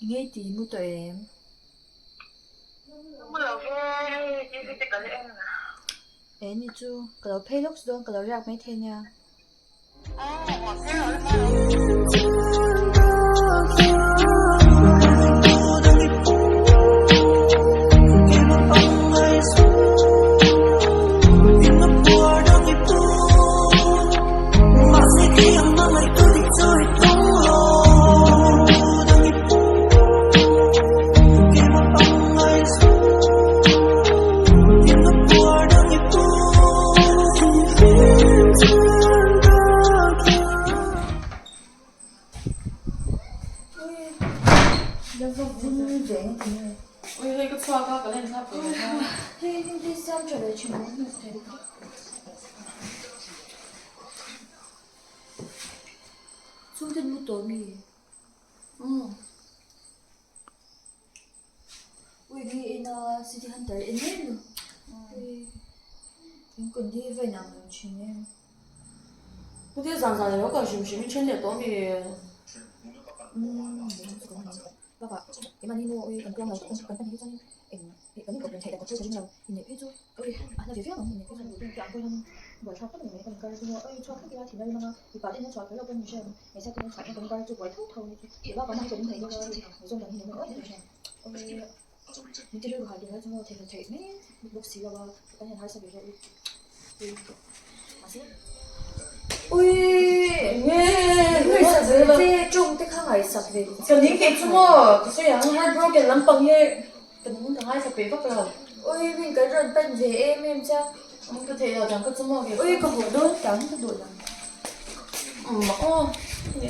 Ngei ti mu tawh em? E ni chu ka lo phei lawk dawn ka lo riak mai thei nia. Chhungte mu tawh mi? Umm. Ui nge en a city hunter en em lo. Ui in kun hi va inang lo thin em. Chutia zan zan ilo kal hrim hrim in then leh tawh mi? Umm bakah keimahni maw ui kan tuang lo tawp kan pan hi chuan eng kan inkawp reng theih dan ka hre lo inneih phei chu ui a hla ve viau ang inneih phei chuan duh te ang pawh hian buaithlak tak a ni mai kan inkar chu maw ui chhuak thak ila thinrim anga mipa te hian chhuah kher lo pawh ni hre ang hmeichhia te hian chhuah kan inkar chu buai tho tho a ni chu tih bakah mahni kan intheih bawk a mizo dan hi ni mai awm hre ui min ti rilru hah tur lai chu maw theih theih mai bawk si lo a kan hian harsa ve hlauh ui mahse Ui nge ngaihsak ve che tawng te kha ngaihsak ve Ka ning kei chu maw ka sawi ang heartbroken lampang hi ka ning ka ngaithla peih vak lo. Ui min kan rawn pan ve em em cha. Umm ka theih lo dang ka chu maw kei chu. Ui ka hawh dawn tang ka duh lo. Umm aw ni.